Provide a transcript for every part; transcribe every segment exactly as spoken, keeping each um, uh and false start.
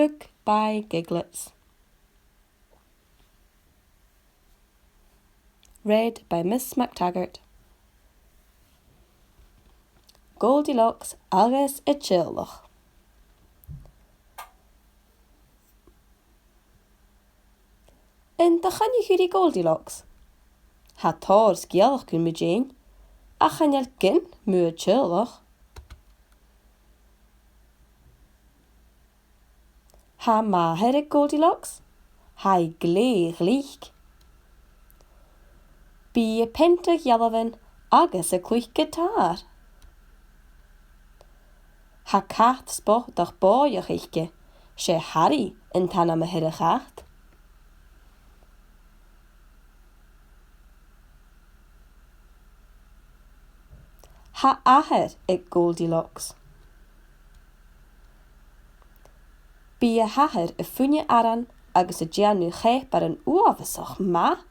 Book by Giglets. Read by Miss MacTaggart. Goldilocks agus a teaghlach. An do choinnich thu ri Goldilocks? Tha tòrr sgeulachdan mu deidhinn, ach chan eil gin mu a teaghlach. Tha màthair aig Goldilocks, tha i glè ghlic. Bidh i a' peantadh dhealbhan agus a' cluich giotàr. Tha cat spotach bòidheach aice, 's e Harry an t-ainm a th' air a' chat. Tha athair aig Goldilocks. Bidh a h-athair a' fuine aran agus a' dèanamh chèicean uabhasach math.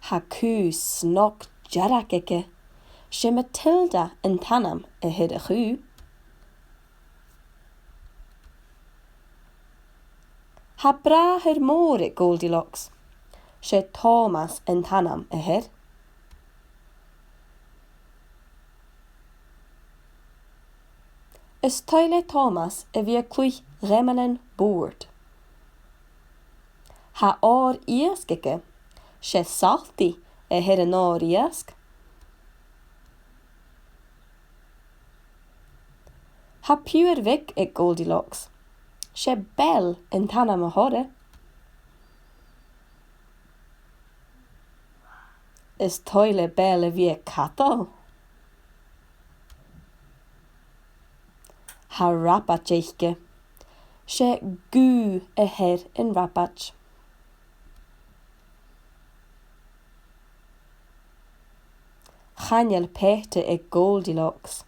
Tha cù snog dearg aice, 's e Matilda an t-ainm a th' air a' chù. Tha bràthair mòr aig Goldilocks, 's e Tòmas an t-ainm a th' air. Is toil le Tòmas a bhith a' cluich gheamannan bùird. Tha òr iasg aige, 's e Salty a th' air an òr iasg. Tha piuthar bheag aig Goldilocks, 's e Belle an t-ainm a th' oirre. Is toil le Belle a bhith a' cadal. Tha rabaid aice, 's e Gù a th' air an rabaid. Chan eil peata aig Goldilocks.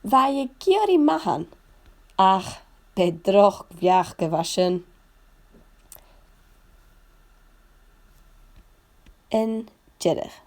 Bha i ag iarraidh mathan, ach b' e droch bheachd a bha sin. An deireadh.